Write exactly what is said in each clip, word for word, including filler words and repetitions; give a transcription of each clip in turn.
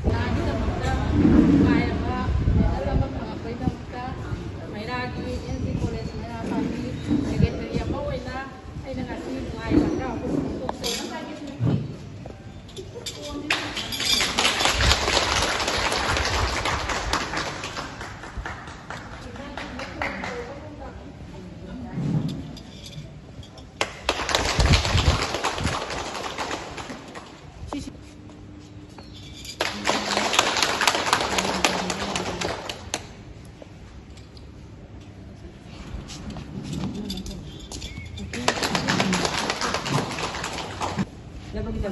ꯀꯅꯥꯒꯤꯗꯃꯛꯇ ꯅꯨꯡꯉꯥꯏꯔꯕ ꯃꯦꯗꯜ ꯑꯃ ꯐꯪꯉꯛꯄꯒꯤꯗꯃꯛꯇ ꯃꯩꯔꯥꯒꯤ and G college ꯃꯩꯔꯥ ꯄꯥꯝꯕꯤ ꯁꯦꯀ꯭ꯔꯦꯇꯔꯤ ꯑꯃ ꯑꯣꯏꯅ ꯑꯩꯅ ꯉꯁꯤ ꯅꯨꯡꯉꯥꯏꯕ ꯍꯔꯥꯎꯕ ꯐꯣꯡꯗꯣꯛꯆꯔꯤ꯫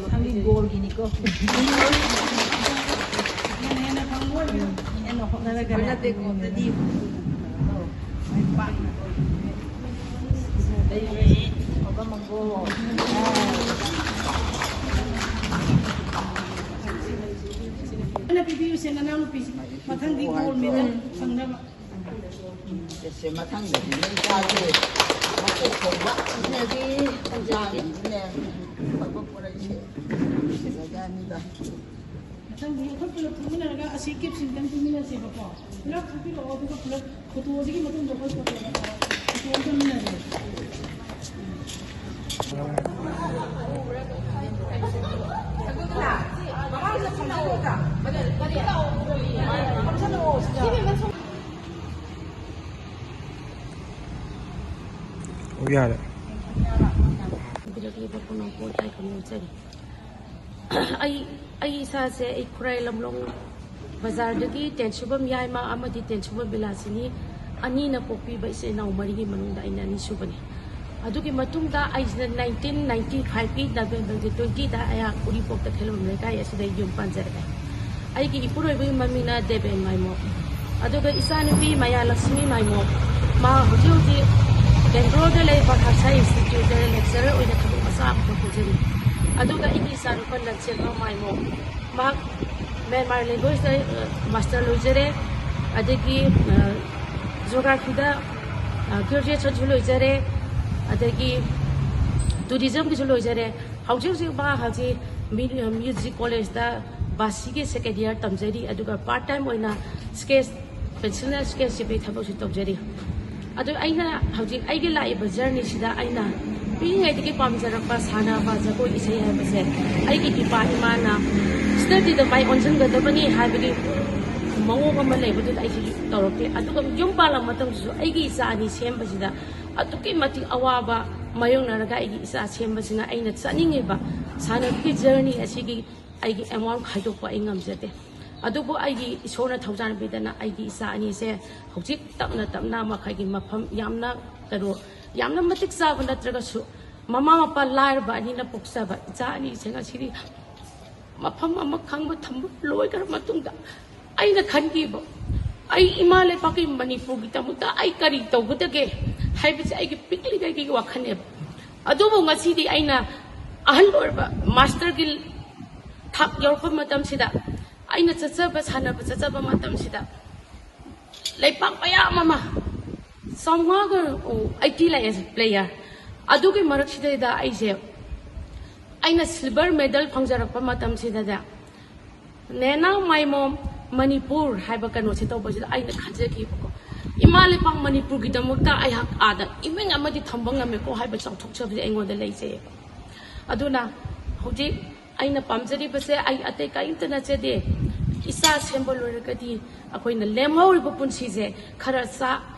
ꯃꯊꯪꯒꯤ ꯒꯣꯜꯒꯤꯅꯤꯀꯣ꯫ ꯍꯦꯟꯅ ꯍꯦꯟꯅ ꯐꯪꯕ ꯑꯣꯏꯕꯤꯌꯨ꯫ ꯍꯦꯟꯅ ꯍꯣꯠꯅꯔꯒꯅꯦ꯫ ꯅꯠꯇꯦꯀꯣ, ꯑꯗꯨꯗꯤ꯫ ꯀꯟꯅ ꯄꯤꯕꯤꯌꯨꯁꯦ, ꯅꯅꯥꯎꯅꯨꯄꯤꯁꯦ꯫ ꯃꯊꯪꯗꯤ ꯒꯣꯜ ꯃꯦꯗꯜ ꯐꯪꯅꯕ꯫ ꯁꯦ, ꯃꯊꯪꯗꯗꯤ ꯅꯣꯏ ꯆꯥꯁꯦ꯫ ꯃꯀꯣꯛ ꯊꯣꯡꯕ꯫ ꯁꯤꯅꯗꯤ ꯆꯥꯒꯤꯗꯤꯅꯦ꯫ ꯑꯐꯕ ꯄꯨꯔꯛꯏꯁꯦ꯫ ꯐꯖꯖꯥꯠꯅꯤꯗ꯫ ꯃꯊꯪꯗꯤ ꯑꯩꯈꯣꯏ ꯄꯨꯂꯞ ꯐꯝꯃꯤꯟꯅꯔꯒ ꯑꯁꯤ ꯀꯦꯞꯁꯤꯟꯗꯪ ꯄꯤꯃꯤꯟꯅꯁꯦꯕꯀꯣ꯫ ꯄꯨꯂꯞ ꯐꯝꯕꯤꯔꯛꯑꯣ, ꯑꯗꯨꯒ ꯄꯨꯂꯞ ꯐꯣꯇꯣꯁꯤꯒꯤ ꯃꯇꯨꯡꯗ ꯑꯩꯈꯣꯏ ꯐꯣꯇꯣ, ꯐꯣꯇꯣ ꯑꯃ ꯅꯝꯃꯤꯟꯅꯁꯦ꯫ ꯑꯣ, ꯌꯥꯔꯦ꯫ ꯄꯤꯔꯛꯂꯤꯕ ꯄꯨꯝꯅꯃꯛꯄꯨ ꯏꯀꯥꯏ ꯈꯨꯝꯅꯖꯔꯤ꯫ ꯑꯩ, ꯑꯩ ꯏꯁꯥꯁꯦ, ꯑꯩ ꯈꯨꯔꯥꯏ ꯂꯝꯂꯣꯡ ꯕꯖꯥꯔꯗꯒꯤ ꯇꯦꯟꯁꯨꯕꯝ ꯌꯥꯏꯃ ꯑꯃꯗꯤ ꯇꯦꯟꯁꯨꯕꯝ ꯕꯤꯂꯥꯁꯤꯅꯤ ꯑꯅꯤꯅ ꯄꯣꯛꯄꯤꯕ ꯏꯆꯤꯜ ꯏꯅꯥꯎ ꯃꯔꯤꯒꯤ ꯃꯅꯨꯡꯗ ꯑꯩꯅ ꯑꯅꯤꯁꯨꯕꯅꯤ꯫ ꯑꯗꯨꯒꯤ ꯃꯇꯨꯡꯗ ꯑꯩꯁꯤꯅ nineteen ninety five ꯀꯤ November ꯒꯤ twenty ꯗ ꯑꯩꯍꯥꯛ ꯎꯔꯤꯄꯣꯛꯇ ꯈꯦꯂꯨꯝ ꯂꯩꯀꯥꯏ ꯑꯁꯤꯗ ꯌꯨꯝ ꯄꯥꯟꯖꯔꯛꯑꯦ꯫ ꯑꯩꯒꯤ ꯏꯄꯨꯔꯣꯏꯕꯒꯤ ꯃꯃꯤꯡꯅ ꯗꯦꯕꯦꯟ ꯃꯥꯏꯃꯣ꯫ ꯑꯗꯨꯒ ꯏꯆꯥꯅꯨꯄꯤ ꯃꯌꯥꯂꯛꯁꯃꯤ ꯃꯥꯏꯃꯣ, ꯃꯍꯥꯛ ꯍꯧꯖꯤꯛ ꯍꯧꯖꯤꯛ ꯕꯦꯡꯒ꯭ꯂꯣꯔꯗ ꯂꯩꯕ ꯈꯥꯛꯁꯥ ꯏꯟꯁꯇꯤꯇ꯭ꯌꯨꯠꯇ ꯂꯦꯛꯆꯔꯔ ꯑꯣꯏꯅ ꯊꯕꯛ ꯃꯆꯥ ꯑꯃꯈꯛ ꯇꯧꯖꯔꯤ꯫ ꯑꯗꯨꯒ ꯑꯩꯒꯤ ꯏꯆꯥꯅꯨꯄꯥ ꯂꯟꯆꯦꯟꯕ ꯃꯥꯏꯃꯣ, ꯃꯍꯥꯛ ꯃ꯭ꯌꯥꯟꯃꯥꯔ ꯂꯦꯡꯒ꯭ꯋꯦꯖꯇ, ꯑ, ꯃꯥꯁꯇꯔ ꯂꯣꯏꯖꯔꯦ꯫ ꯑꯗꯒꯤ ꯖꯣꯒ꯭ꯔꯥꯐꯤꯗ ꯒ꯭ꯔꯦꯖꯨꯑꯦꯁꯟꯁꯨ ꯂꯣꯏꯖꯔꯦ, ꯑꯗꯒꯤ ꯇꯨꯔꯤꯖꯝꯒꯤꯁꯨ ꯂꯣꯏꯖꯔꯦ꯫ ꯍꯧꯖꯤꯛ ꯍꯧꯖꯤꯛ ꯃꯥ ꯍꯧꯖꯤꯛ ꯃ꯭ꯌꯨꯖꯤꯛ ꯀꯣꯂꯦꯖꯇ ꯕꯥꯁꯤꯒꯤ ꯁꯦꯀꯦꯟ ꯏꯌꯥꯔ ꯇꯝꯖꯔꯤ, ꯑꯗꯨꯒ ꯄꯥꯔꯠ ꯇꯥꯏꯝ ꯑꯣꯏꯅ ꯁ꯭ꯀꯦꯠꯁ, ꯄꯦꯟꯁꯤꯜꯅ ꯁ꯭ꯀꯦꯠꯁ ꯌꯦꯛꯄꯒꯤ ꯊꯕꯛꯁꯨ ꯇꯧꯖꯔꯤ꯫ ꯑꯗꯨ ꯑꯩꯅ ꯍꯧꯖꯤꯛ ꯑꯩꯒꯤ ꯂꯥꯛꯏꯕ ꯖꯔꯅꯤꯁꯤꯗ ꯑꯩꯅ ꯄꯤꯛꯂꯤꯉꯩꯗꯒꯤ ꯄꯥꯝꯖꯔꯛꯄ ꯁꯥꯟꯅꯕ, ꯖꯒꯣꯏ, ꯏꯁꯩ ꯍꯥꯏꯕꯁꯦ ꯑꯩꯒꯤ ꯏꯄꯥ ꯏꯃꯥꯅ ꯁ꯭ꯇꯗꯤꯗ ꯃꯥꯏ ꯑꯣꯟꯁꯤꯟꯒꯗꯕꯅꯤ ꯍꯥꯏꯕꯒꯤ ꯃꯑꯣꯡ ꯑꯃ ꯂꯩꯕꯗꯨꯗ ꯑꯩꯁꯨ ꯇꯧꯔꯛꯇꯦ꯫ ꯑꯗꯨꯒ ꯌꯨꯝ ꯄꯥꯜꯂꯕ ꯃꯇꯝꯗꯁꯨ ꯑꯩꯒꯤ ꯏꯆꯥ ꯑꯅꯤ ꯁꯦꯝꯕꯁꯤꯗ ꯑꯗꯨꯛꯀꯤ ꯃꯇꯤꯛ ꯑꯋꯥꯕ ꯃꯥꯌꯣꯛꯅꯔꯒ ꯑꯩꯒꯤ ꯏꯆꯥ ꯁꯦꯝꯕꯁꯤꯅ ꯑꯩꯅ ꯆꯠꯅꯤꯡꯉꯤꯕ ꯁꯥꯟꯅꯕꯒꯤ ꯖꯔꯅꯤ ꯑꯁꯤꯒꯤ ꯑꯩꯒꯤ ꯑꯦꯃꯥꯎꯟ ꯈꯥꯏꯗꯣꯛꯄ ꯑꯩ ꯉꯝꯖꯗꯦ꯫ ꯑꯗꯨꯕꯨ ꯑꯩꯒꯤ ꯏꯁꯣꯔꯅ ꯊꯧꯖꯥꯟ ꯄꯤꯗꯅ ꯑꯩꯒꯤ ꯏꯆꯥ ꯑꯅꯤꯁꯦ ꯍꯧꯖꯤꯛ ꯇꯞꯅ ꯇꯞꯅ ꯃꯈꯣꯏꯒꯤ ꯃꯐꯝ ꯌꯥꯝꯅ ꯀꯩꯅꯣ, ꯌꯥꯝꯅ ꯃꯇꯤꯛ ꯆꯥꯕ ꯅꯠꯇ꯭ꯔꯒꯁꯨ, ꯃꯃꯥ ꯃꯄꯥ ꯂꯥꯏꯔꯕ ꯑꯅꯤꯅ ꯄꯣꯛꯆꯕ ꯏꯆꯥ ꯑꯅꯤꯁꯦ ꯉꯁꯤꯗꯤ ꯃꯐꯝ ꯑꯃ ꯈꯪꯕ ꯊꯝꯕ ꯂꯣꯏꯈ꯭ꯔ ꯃꯇꯨꯡꯗ ꯑꯩꯅ ꯈꯟꯈꯤꯕ, ꯑꯩ ꯏꯃꯥ ꯂꯩꯄꯥꯛꯀꯤ ꯃꯅꯤꯄꯨꯔꯒꯤꯗꯃꯛꯇ ꯑꯩ ꯀꯔꯤ ꯇꯧꯒꯗꯒꯦ ꯍꯥꯏꯕꯁꯦ ꯑꯩꯒꯤ ꯄꯤꯛꯂꯤꯉꯩꯒꯤ ꯋꯥꯈꯜꯅꯦꯕ꯫ ꯑꯗꯨꯕꯨ ꯉꯁꯤꯗꯤ ꯑꯩꯅ ꯑꯍꯜ ꯑꯣꯏꯔꯕ, ꯃꯥꯁꯇꯔꯒꯤ ꯊꯥꯛ ꯌꯧꯔꯛꯄ ꯃꯇꯝꯁꯤꯗ, ꯑꯩꯅ ꯆꯠꯆꯕ, ꯁꯥꯟꯅꯕ ꯆꯠꯆꯕ ꯃꯇꯝꯁꯤꯗ ꯂꯩꯄꯥꯛ ꯃꯌꯥꯝ ꯑꯃ, ꯆꯥꯝꯃꯉꯥꯒ ꯑꯩꯠꯇꯤ ꯂꯥꯛꯑꯦ ꯄ꯭ꯂꯦꯌꯔ꯫ ꯑꯗꯨꯒꯤ ꯃꯔꯛꯁꯤꯗꯩꯗ ꯑꯩꯁꯦ, ꯑꯩꯅ ꯁꯤꯜꯚꯔ ꯃꯦꯗꯜ ꯐꯪꯖꯔꯛꯄ ꯃꯇꯝꯁꯤꯗꯅꯦ, ꯅꯦꯅꯥ ꯃꯥꯏꯃꯣꯝ ꯃꯅꯤꯄꯨꯔ ꯍꯥꯏꯕ ꯀꯩꯅꯣꯁꯦ ꯇꯧꯕꯁꯤꯗ ꯑꯩꯅ ꯈꯟꯖꯈꯤꯕꯀꯣ, ꯏꯃꯥ ꯂꯩꯄꯥꯛ ꯃꯅꯤꯄꯨꯔꯒꯤꯗꯃꯛꯇ ꯑꯩꯍꯥꯛ ꯑꯥꯗ ꯏꯃꯤꯡ ꯑꯃꯗꯤ ꯊꯝꯕ ꯉꯝꯃꯦꯀꯣ ꯍꯥꯏꯕ ꯆꯥꯎꯊꯣꯛꯆꯕꯁꯦ ꯑꯩꯉꯣꯟꯗ ꯂꯩꯖꯩꯌꯦꯕ꯫ ꯑꯗꯨꯅ ꯍꯧꯖꯤꯛ ꯑꯩꯅ ꯄꯥꯝꯖꯔꯤꯕꯁꯦ ꯑꯩ ꯑꯇꯩ ꯀꯔꯤꯝꯇ ꯅꯠꯆꯗꯦ꯫ ꯏꯆꯥ ꯁꯦꯝꯕ ꯂꯣꯏꯔꯒꯗꯤ ꯑꯩꯈꯣꯏꯅ ꯂꯦꯝꯍꯧꯔꯤꯕ ꯄꯨꯟꯁꯤꯁꯦ ꯈꯔ ꯆꯥ,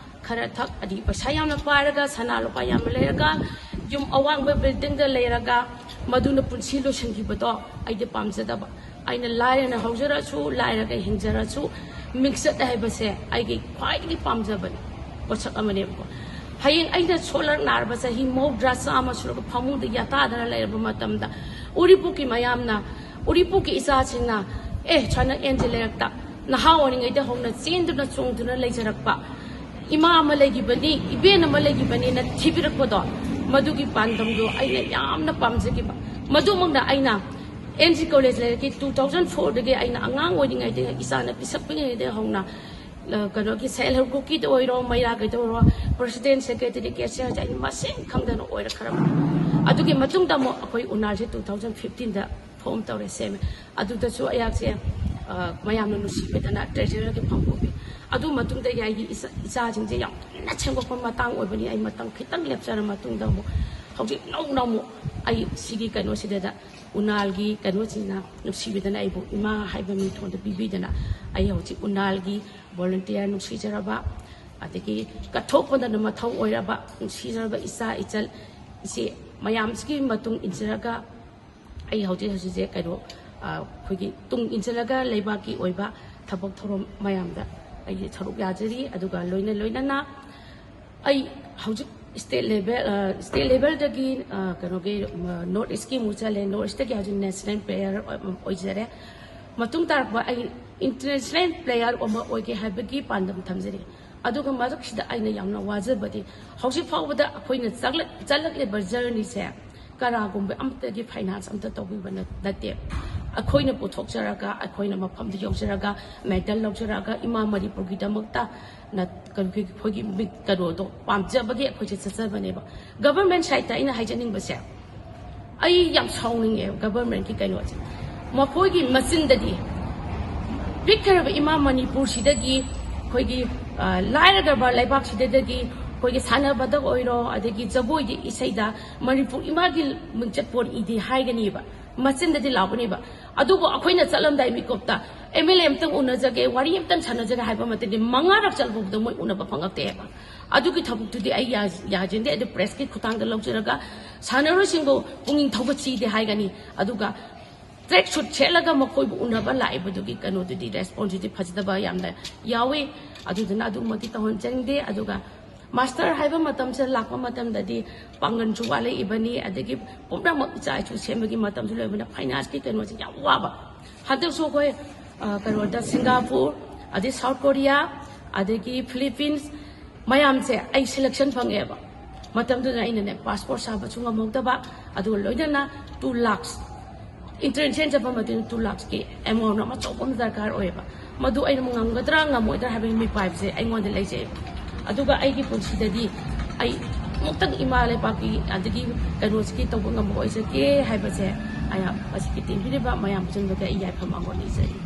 ꯈꯔ ꯊꯛ, ꯑꯗꯤ ꯄꯩꯁꯥ ꯌꯥꯝꯅ ꯄꯥꯏꯔꯒ, ꯁꯅꯥ ꯂꯨꯄꯥ ꯌꯥꯝꯅ ꯂꯩꯔꯒ, ꯌꯨꯝ ꯑꯋꯥꯡꯕ ꯕꯤꯜꯗꯤꯡꯗ ꯂꯩꯔꯒ ꯃꯗꯨꯅ ꯄꯨꯟꯁꯤ ꯂꯣꯏꯁꯤꯟꯈꯤꯕꯗꯣ ꯑꯩꯗꯤ ꯄꯥꯝꯖꯗꯕ꯫ ꯑꯩꯅ ꯂꯥꯏꯔꯅ ꯍꯧꯖꯔꯁꯨ, ꯂꯥꯏꯔꯒ ꯍꯤꯡꯖꯔꯁꯨ, ꯃꯤꯡꯆꯠ ꯍꯥꯏꯕꯁꯦ ꯑꯩꯒꯤ ꯈ꯭ꯋꯥꯏꯗꯒꯤ ꯄꯥꯝꯖꯕꯅꯤ, ꯄꯣꯠꯁꯛ ꯑꯃꯅꯦꯕꯀꯣ꯫ ꯍꯌꯦꯡ ꯑꯩꯅ ꯁꯣꯛꯂꯛ ꯅꯥꯔꯕ ꯆꯍꯤ ꯃꯧꯗ꯭ꯔꯥ ꯆꯥꯝꯃ ꯁꯨꯔꯒ ꯐꯃꯨꯡꯗ ꯌꯥꯇꯥꯗꯅ ꯂꯩꯔꯕ ꯃꯇꯝꯗ, ꯎꯔꯤꯄꯣꯛꯀꯤ ꯃꯌꯥꯝꯅ, ꯎꯔꯤꯄꯣꯛꯀꯤ ꯏꯆꯥꯁꯤꯡꯅ, "ꯑꯦ, ꯁꯨꯃꯥꯏꯅ ꯑꯦꯟꯁꯦ ꯂꯩꯔꯛꯇ ꯅꯍꯥ ꯑꯣꯏꯔꯤꯉꯩꯗ ꯍꯧꯅ ꯆꯦꯟꯗꯨꯅ ꯆꯣꯡꯗꯨꯅ ꯂꯩꯖꯔꯛꯄ ꯏꯃꯥ ꯑꯃ ꯂꯩꯈꯤꯕꯅꯤ, ꯏꯕꯦꯟ ꯑꯃ ꯂꯩꯈꯤꯕꯅꯤꯅ" ꯊꯤꯕꯤꯔꯛꯄꯗꯣ, ꯃꯗꯨꯒꯤ ꯄꯥꯟꯗꯝꯗꯣ ꯑꯩꯅ ꯌꯥꯝꯅ ꯄꯥꯝꯖꯈꯤꯕ꯫ ꯃꯗꯨꯃꯛꯅ ꯑꯩꯅ ꯑꯦꯟ ꯖꯤ ꯀꯣꯂꯦꯖ ꯂꯩꯔꯛꯀꯤ ꯇꯨ ꯊꯥꯎꯖꯟ ꯐꯣꯔꯗꯒꯤ ꯑꯩꯅ ꯑꯉꯥꯡ ꯑꯣꯏꯔꯤꯉꯩꯗꯒꯤ, ꯏꯆꯥꯅ ꯄꯤꯁꯛ ꯄꯤꯛꯂꯤꯉꯩꯗꯒꯤ ꯍꯧꯅ ꯀꯩꯅꯣꯒꯤ ꯁꯦꯜꯐ ꯍꯦꯜꯞ ꯒ꯭ꯔꯨꯞꯀꯤꯗ ꯑꯣꯏꯔꯣ, ꯃꯩꯔꯥꯒꯤꯗ ꯑꯣꯏꯔꯣ, ꯄ꯭ꯔꯁꯤꯗꯦꯟꯠ, ꯁꯦꯀ꯭ꯔꯦꯇꯔꯤ, ꯀꯦꯁꯤꯌꯔꯁꯦ ꯑꯩ ꯃꯁꯤꯡ ꯈꯪꯗꯅ ꯑꯣꯏꯔꯛꯈ꯭ꯔꯕꯅꯤ꯫ ꯑꯗꯨꯒꯤ ꯃꯇꯨꯡꯗ ꯑꯃꯨꯛ ꯑꯩꯈꯣꯏ ꯎꯅꯥꯜꯁꯦ two thousand fifteenꯗ form ꯇꯧꯔꯦ, ꯁꯦꯝꯃꯦ꯫ ꯑꯗꯨꯗꯁꯨ ꯑꯩꯍꯥꯛꯁꯦ ꯃꯌꯥꯝꯅ ꯅꯨꯡꯁꯤꯕꯤꯗꯅ ꯇ꯭ꯔꯦꯖꯔꯒꯤ ꯐꯝ ꯄꯨꯕꯤ꯫ ꯑꯗꯨ ꯃꯇꯨꯡꯗ ꯑꯩꯒꯤ ꯏꯆꯥꯁꯤꯡꯁꯦ ꯌꯥꯝ ꯀꯟꯅ ꯁꯦꯝꯒꯠꯄ ꯃꯇꯥꯡ ꯑꯣꯏꯕꯅꯤ꯫ ꯑꯩ ꯃꯇꯝ ꯈꯤꯇꯪ ꯂꯦꯞꯆꯔ ꯃꯇꯨꯡꯗ ꯑꯃꯨꯛ ꯍꯧꯖꯤꯛ ꯅꯧꯅ ꯑꯃꯨꯛ ꯑꯩ ꯁꯤꯒꯤ ꯀꯩꯅꯣꯁꯤꯗ ꯎꯅꯥꯜꯒꯤ ꯀꯩꯅꯣꯁꯤꯅ ꯅꯨꯡꯁꯤꯕꯤꯗꯅ ꯑꯩꯕꯨ ꯏꯃꯥ ꯍꯥꯏꯕ ꯃꯤꯡꯊꯣꯟꯗ ꯄꯤꯕꯤꯗꯅ ꯑꯩ ꯍꯧꯖꯤꯛ ꯎꯅꯥꯜꯒꯤ ꯚꯣꯂꯨꯟꯇꯤꯌꯔ ꯅꯨꯡꯁꯤꯖꯔꯕ, ꯑꯗꯒꯤ ꯀꯠꯊꯣꯛꯄꯗꯅ ꯃꯊꯧ ꯑꯣꯏꯔꯕ ꯅꯨꯡꯁꯤꯖꯔꯕ ꯏꯆꯥ ꯏꯆꯜ, ꯏꯆꯦ ꯃꯌꯥꯝꯁꯤꯒꯤ ꯃꯇꯨꯡ ꯏꯟꯖꯔꯒ ꯑꯩ ꯍꯧꯖꯤꯛ ꯍꯧꯖꯤꯛꯁꯦ ꯀꯩꯅꯣ, ꯑꯩꯈꯣꯏꯒꯤ ꯇꯨꯡ ꯏꯟꯁꯤꯜꯂꯒ ꯂꯩꯕꯥꯛꯀꯤ ꯑꯣꯏꯕ ꯊꯕꯛ ꯊꯧꯔꯝ ꯃꯌꯥꯝꯗ ꯑꯩꯁꯦ ꯁꯔꯨꯛ ꯌꯥꯖꯔꯤ꯫ ꯑꯗꯨꯒ ꯂꯣꯏꯅ ꯂꯣꯏꯅꯅ ꯑꯩ ꯍꯧꯖꯤꯛ state level, state levelꯗꯒꯤ ꯀꯩꯅꯣꯒꯤ North Eastꯀꯤ ꯑꯃꯨꯛ ꯆꯠꯂꯦ꯫ North Eastꯇꯒꯤ ꯍꯧꯖꯤꯛ national player ꯑꯣꯏꯖꯔꯦ꯫ ꯃꯇꯨꯡ ꯇꯥꯔꯛꯄ ꯑꯩ international player ꯑꯃ ꯑꯣꯏꯒꯦ ꯍꯥꯏꯕꯒꯤ ꯄꯥꯟꯗꯝ ꯊꯝꯖꯔꯤ꯫ ꯑꯗꯨꯒ ꯃꯔꯛꯁꯤꯗ ꯑꯩꯅ ꯌꯥꯝꯅ ꯋꯥꯖꯕꯗꯤ, ꯍꯧꯖꯤꯛ ꯐꯥꯎꯕꯗ ꯑꯩꯈꯣꯏꯅ ꯆꯠꯂꯛꯂꯤꯕ journeyꯁꯦ ꯀꯅꯥꯒꯨꯝꯕ ꯑꯃꯠꯇꯒꯤ finance ꯑꯃꯠꯇ ꯇꯧꯕꯤꯕ ꯅꯠꯇꯦ꯫ ꯑꯩꯈꯣꯏꯅ ꯄꯨꯊꯣꯛꯆꯔꯒ, ꯑꯩꯈꯣꯏꯅ ꯃꯐꯝꯗ ꯌꯧꯖꯔꯒ, medal ꯂꯧꯖꯔꯒ, ꯏꯃꯥ ꯃꯅꯤꯄꯨꯔꯒꯤꯗꯃꯛꯇ ꯑꯩꯈꯣꯏꯒꯤ ꯃꯤꯠ ꯀꯩꯅꯣꯗꯣ ꯄꯥꯝꯖꯕꯒꯤ ꯑꯩꯈꯣꯏꯁꯦ ꯆꯠꯆꯕꯅꯦꯕ꯫ Government sideꯇ ꯑꯩꯅ ꯍꯥꯏꯖꯅꯤꯡꯕꯁꯦ, ꯑꯩ ꯌꯥꯝ ꯁꯥꯎꯅꯤꯡꯉꯦ governmentꯀꯤ ꯀꯩꯅꯣꯁꯦ꯫ ꯃꯈꯣꯏꯒꯤ ꯃꯆꯤꯟꯗꯗꯤ ꯄꯤꯛꯈ꯭ꯔꯕ ꯏꯃꯥ ꯃꯅꯤꯄꯨꯔꯁꯤꯗꯒꯤ ꯑꯩꯈꯣꯏꯒꯤ ꯂꯥꯏꯔꯈ꯭ꯔꯕ ꯂꯩꯕꯥꯛꯁꯤꯗꯒꯤ ꯑꯩꯈꯣꯏꯒꯤ ꯁꯥꯟꯅꯕꯗ ꯑꯣꯏꯔꯣ, ꯑꯗꯒꯤ ꯖꯒꯣꯏꯗꯤ, ꯏꯁꯩꯗ ꯃꯅꯤꯄꯨꯔ ꯏꯃꯥꯒꯤ ꯃꯤꯡꯆꯠ ꯄꯣꯟ ꯏꯗꯤ ꯍꯥꯏꯒꯅꯤꯕ, ꯃꯆꯤꯟꯗꯗꯤ ꯂꯥꯎꯒꯅꯤꯕ꯫ ꯑꯗꯨꯕꯨ ꯑꯩꯈꯣꯏꯅ ꯆꯠꯂꯝꯗꯥꯏ ꯃꯤꯀꯨꯞꯇ MLA ꯑꯃꯇꯪ ꯎꯅꯖꯒꯦ, ꯋꯥꯔꯤ ꯑꯃꯇꯪ ꯁꯥꯟꯅꯖꯒꯦ ꯍꯥꯏꯕ ꯃꯇꯝꯗꯤ ꯃꯉꯥꯔꯛ ꯆꯠꯂꯨꯕꯗ ꯃꯣꯏ ꯎꯅꯕ ꯐꯪꯉꯛꯇꯦꯕ꯫ ꯑꯗꯨꯒꯤ ꯊꯕꯛꯇꯨꯗꯤ ꯑꯩ ꯌꯥ-, ꯌꯥꯖꯤꯟꯗꯦ꯫ ꯑꯗꯨ pressꯀꯤ ꯈꯨꯠꯊꯥꯡꯗ ꯂꯧꯖꯔꯒ ꯁꯥꯟꯅꯔꯣꯏꯁꯤꯡꯕꯨ ꯄꯨꯛꯅꯤꯡ ꯊꯧꯒꯠꯁꯤꯗꯤ ꯍꯥꯏꯒꯅꯤ꯫ ꯑꯗꯨꯒ track suit ꯁꯦꯠꯂꯒ ꯃꯈꯣꯏꯕꯨ ꯎꯅꯕ ꯂꯥꯛꯏꯕꯗꯨꯒꯤ ꯀꯩꯅꯣꯗꯨꯗꯤ responseꯗꯨꯗꯤ ꯐꯖꯗꯕ ꯌꯥꯝꯅ ꯌꯥꯎꯏ꯫ ꯑꯗꯨꯗꯨꯅ ꯑꯗꯨꯃꯛꯇꯤ ꯇꯧꯍꯟꯖꯅꯤꯡꯗꯦ꯫ ꯑꯗꯨꯒ master ꯍꯥꯏꯕ ꯃꯇꯝꯁꯤꯗ ꯂꯥꯛꯄ ꯃꯇꯝꯗꯗꯤ ꯄꯥꯡꯒꯜꯁꯨ ꯋꯥꯠꯂꯛꯏꯕꯅꯤ, ꯑꯗꯒꯤ ꯄꯨꯝꯅꯃꯛ ꯏꯆꯥ ꯏꯁꯨ ꯁꯦꯝꯕꯒꯤ ꯃꯇꯝꯁꯨ ꯂꯣꯏꯕꯅ financeꯀꯤ ꯀꯩꯅꯣꯁꯦ ꯌꯥꯝ ꯋꯥꯕ꯫ ꯍꯟꯗꯛꯁꯨ ꯑꯩꯈꯣꯏ ꯀꯩꯅꯣꯗ ꯁꯤꯡꯒꯥꯄꯨꯔ, ꯑꯗꯩ South Korea, ꯑꯗꯒꯤ Philippines, ꯃꯌꯥꯝꯁꯦ ꯑꯩ selection ꯐꯪꯉꯦꯕ꯫ ꯃꯇꯝꯗꯨꯗ ꯑꯩꯅꯅꯦ passport ꯁꯥꯕꯁꯨ ꯉꯝꯍꯧꯗꯕ, ꯑꯗꯨꯒ ꯂꯣꯏꯅꯅ two lakhs ꯏꯟꯇꯔꯅꯦꯁꯅꯦꯜ ꯆꯠꯄ ꯃꯇꯝꯗ ꯇꯨ ꯂꯥꯛꯁꯀꯤ ꯑꯦꯃꯥꯎꯟ ꯑꯃ ꯑꯆꯧꯕ ꯑꯃ ꯗꯔꯀꯥꯔ ꯑꯣꯏꯌꯦꯕ꯫ ꯃꯗꯨ ꯑꯩꯅ ꯉꯝꯒꯗ꯭ꯔꯥ ꯉꯝꯃꯣꯏꯗ꯭ꯔꯥ ꯍꯥꯏꯕꯒꯤ ꯃꯤꯄꯥꯏꯕꯁꯦ ꯑꯩꯉꯣꯟꯗ ꯂꯩꯖꯩꯕ꯫ ꯑꯗꯨꯒ ꯑꯩꯒꯤ ꯄꯨꯟꯁꯤꯗꯗꯤ ꯑꯩ ꯑꯃꯨꯛꯇꯪ ꯏꯃꯥ ꯂꯩꯕꯥꯛꯀꯤ ꯑꯗꯒꯤ ꯀꯩꯅꯣꯁꯤꯒꯤ ꯇꯧꯕ ꯉꯝꯕ ꯑꯣꯏꯖꯒꯦ ꯍꯥꯏꯕꯁꯦ ꯑꯩꯅ ꯃꯁꯤꯒꯤ ꯇꯦꯝꯕꯤꯔꯤꯕ ꯃꯌꯥꯝ ꯄꯨꯝꯅꯃꯛꯇ ꯑꯩ ꯌꯥꯏꯐꯝ ꯑꯃ ꯅꯤꯖꯔꯤ꯫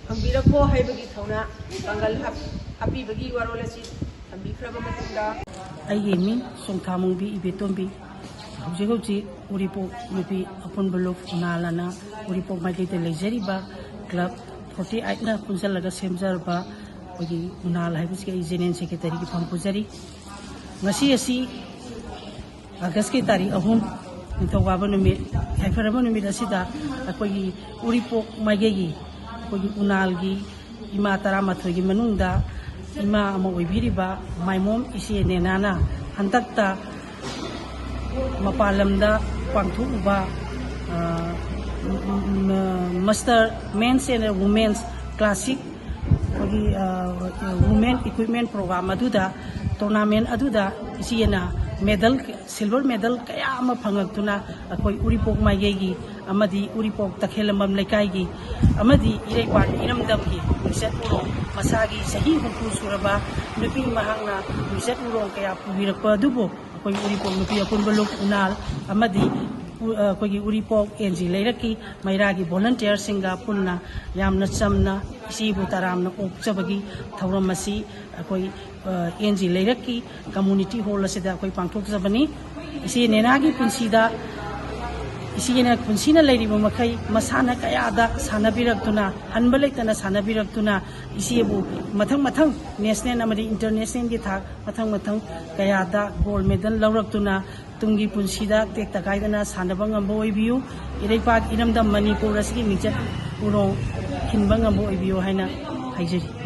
ꯍꯪꯕꯤꯔꯛꯈꯣ ꯍꯥꯏꯕꯒꯤ ꯊꯧꯅꯥ ꯄꯥꯡꯒꯜ ꯍꯥꯞ-, ꯍꯥꯞꯄꯤꯕꯒꯤ ꯋꯥꯔꯣꯜ ꯑꯁꯤ ꯊꯝꯕꯤꯈ꯭ꯔꯕ ꯃꯇꯨꯡꯗ, ꯑꯩꯒꯤ ꯃꯤꯡ ꯆꯣꯡꯊꯥꯃꯣꯡꯕꯤ ꯏꯕꯦꯇꯣꯝꯕꯤ꯫ ꯍꯧꯖꯤꯛ ꯍꯧꯖꯤꯛ ꯎꯔꯤꯄꯣꯛ ꯅꯨꯄꯤ ꯑꯄꯨꯟꯕ ꯂꯨꯞ ꯎꯅꯥꯜ ꯑꯅ ꯎꯔꯤꯄꯣꯛ ꯃꯥꯏꯀꯩꯗ ꯂꯩꯖꯔꯤꯕ ꯀ꯭ꯂꯕ ꯐꯣꯔꯇꯤ ꯑꯩꯠꯅ ꯄꯨꯟꯁꯤꯜꯂꯒ ꯁꯦꯝꯖꯔꯕ ꯑꯩꯈꯣꯏꯒꯤ ꯎꯅꯥꯜ ꯍꯥꯏꯕꯁꯤꯒꯤ ꯑꯩ ꯖꯦꯅꯦꯔꯦꯜ ꯁꯦꯀ꯭ꯔꯦꯇꯔꯤꯒꯤ ꯐꯝ ꯄꯨꯖꯔꯤ꯫ ꯉꯁꯤ ꯑꯁꯤ ꯑꯥꯒꯁꯀꯤ ꯇꯥꯔꯤꯛ ꯑꯍꯨꯝ, ꯅꯤꯡꯊꯧꯀꯥꯕ ꯅꯨꯃꯤꯠ, ꯌꯥꯏꯐꯔꯕ ꯅꯨꯃꯤꯠ ꯑꯁꯤꯗ ꯑꯩꯈꯣꯏꯒꯤ ꯎꯔꯤꯄꯣꯛ ꯃꯥꯏꯀꯩꯒꯤ ꯑꯩꯈꯣꯏꯒꯤ ꯎꯅꯥꯜꯒꯤ ꯏꯃꯥ ꯇꯔꯥꯃꯥꯊꯣꯏꯒꯤ ꯃꯅꯨꯡꯗ ꯏꯃꯥ ꯑꯃ ꯑꯣꯏꯕꯤꯔꯤꯕ ꯃꯥꯏꯃꯣꯝ ꯏꯆꯦ ꯅꯦꯅꯥꯅ ꯍꯟꯗꯛꯇ ꯃꯄꯥꯟ ꯂꯝꯗ ꯄꯥꯡꯊꯣꯛꯎꯕ, ꯑ, ꯃ-, ꯃ-, ꯃꯁꯇꯔ ꯃꯦꯟꯁ ꯑꯦꯟ ꯋꯨꯃꯦꯟꯁ ꯀ꯭ꯂꯥꯁꯤꯛ ꯑꯩꯈꯣꯏꯒꯤ, ꯑ, ꯋꯨꯃꯦꯟ ꯏꯀ꯭ꯋꯤꯞꯃꯦꯟ ꯄ꯭ꯔꯣꯒ꯭ꯔꯥꯝ ꯑꯗꯨꯗ, ꯇꯣꯔꯅꯥꯃꯦꯟ ꯑꯗꯨꯗ ꯏꯆꯦꯅ ꯃꯦꯗꯜ, ꯁꯤꯜꯚꯔ ꯃꯦꯗꯜ ꯀꯌꯥ ꯑꯃ ꯐꯪꯂꯛꯇꯨꯅ ꯑꯩꯈꯣꯏ ꯎꯔꯤꯄꯣꯛ ꯃꯥꯏꯀꯩꯒꯤ ꯑꯃꯗꯤ ꯎꯔꯤꯄꯣꯛ ꯇꯈꯦꯜꯂꯝꯕꯝ ꯂꯩꯀꯥꯏꯒꯤ ꯑꯃꯗꯤ ꯏꯔꯩꯄꯥꯛ ꯏꯔꯝꯗꯝꯒꯤ ꯃꯤꯡꯆꯠ ꯎꯔꯣꯡ, ꯃꯁꯥꯒꯤ ꯆꯍꯤ ꯍꯨꯝꯐꯨ ꯁꯨꯔꯕ ꯅꯨꯄꯤ ꯃꯍꯥꯛꯅ ꯃꯤꯡꯆꯠ ꯎꯔꯣꯡ ꯀꯌꯥ ꯄꯨꯕꯤꯔꯛꯄ ꯑꯗꯨꯕꯨ ꯑꯩꯈꯣꯏ ꯎꯔꯤꯄꯣꯛ ꯅꯨꯄꯤ ꯑꯄꯨꯟꯕ ꯂꯨꯞ ꯎꯅꯥꯜ ꯑꯃꯗꯤ ꯎ-, ꯑꯩꯈꯣꯏꯒꯤ ꯎꯔꯤꯄꯣꯛ ꯑꯦꯟ ꯖꯤ ꯂꯩꯔꯛꯀꯤ ꯃꯩꯔꯥꯒꯤ ꯚꯣꯂꯟꯇꯤꯌꯔꯁꯤꯡꯒ ꯄꯨꯟꯅ ꯌꯥꯝꯅ ꯆꯝꯅ ꯏꯆꯦꯕꯨ ꯇꯔꯥꯝꯅ ꯑꯣꯛꯆꯕꯒꯤ ꯊꯧꯔꯝ ꯑꯁꯤ ꯑꯩꯈꯣꯏ, ꯑ, ꯑꯦꯟ ꯖꯤ ꯂꯩꯔꯛꯀꯤ ꯀꯝꯃꯨꯅꯤꯇꯤ ꯍꯣꯜ ꯑꯁꯤꯗ ꯑꯩꯈꯣꯏ ꯄꯥꯡꯊꯣꯛꯆꯕꯅꯤ꯫ ꯏꯆꯦ ꯅꯦꯅꯥꯒꯤ ꯄꯨꯟꯁꯤꯗ, ꯏꯆꯦꯅ ꯄꯨꯟꯁꯤꯅ ꯂꯩꯔꯤꯕ ꯃꯈꯩ ꯃꯁꯥꯟꯅ ꯀꯌꯥꯗ ꯁꯥꯟꯅꯕꯤꯔꯛꯇꯨꯅ, ꯍꯟꯕ ꯂꯩꯇꯅ ꯁꯥꯟꯅꯕꯤꯔꯛꯇꯨꯅ, ꯏꯆꯦꯕꯨ ꯃꯊꯪ ꯃꯊꯪ ꯅꯦꯁꯅꯦꯜ ꯑꯃꯗꯤ ꯏꯟꯇꯔꯅꯦꯁꯅꯦꯜꯒꯤ ꯊꯥꯛ ꯃꯊꯪ ꯃꯊꯪ ꯀꯌꯥꯗ ꯒꯣꯜ ꯃꯦꯗꯜ ꯂꯧꯔꯛꯇꯨꯅ, ꯇꯨꯡꯒꯤ ꯄꯨꯟꯁꯤꯗ ꯇꯦꯛꯇ ꯀꯥꯏꯗꯅ ꯁꯥꯟꯅꯕ ꯉꯝꯕ ꯑꯣꯏꯕꯤꯌꯨ꯫ ꯏꯔꯩꯄꯥꯛ ꯏꯔꯝꯗꯝ ꯃꯅꯤꯄꯨꯔ ꯑꯁꯤꯒꯤ ꯃꯤꯡꯆꯠ ꯎꯔꯣꯡ ꯈꯤꯟꯕ ꯉꯝꯕ ꯑꯣꯏꯕꯤꯌꯨ ꯍꯥꯏꯅ ꯍꯥꯏꯖꯔꯤ꯫